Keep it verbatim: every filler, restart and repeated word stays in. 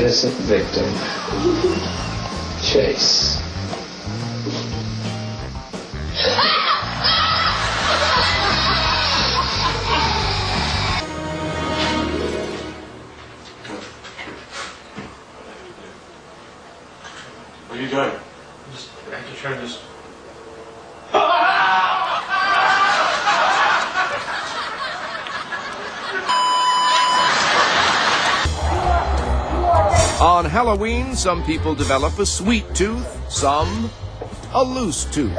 Innocent victim. Chase. What are you doing? Just, I have to turn this. On Halloween, some people develop a sweet tooth, some a loose tooth.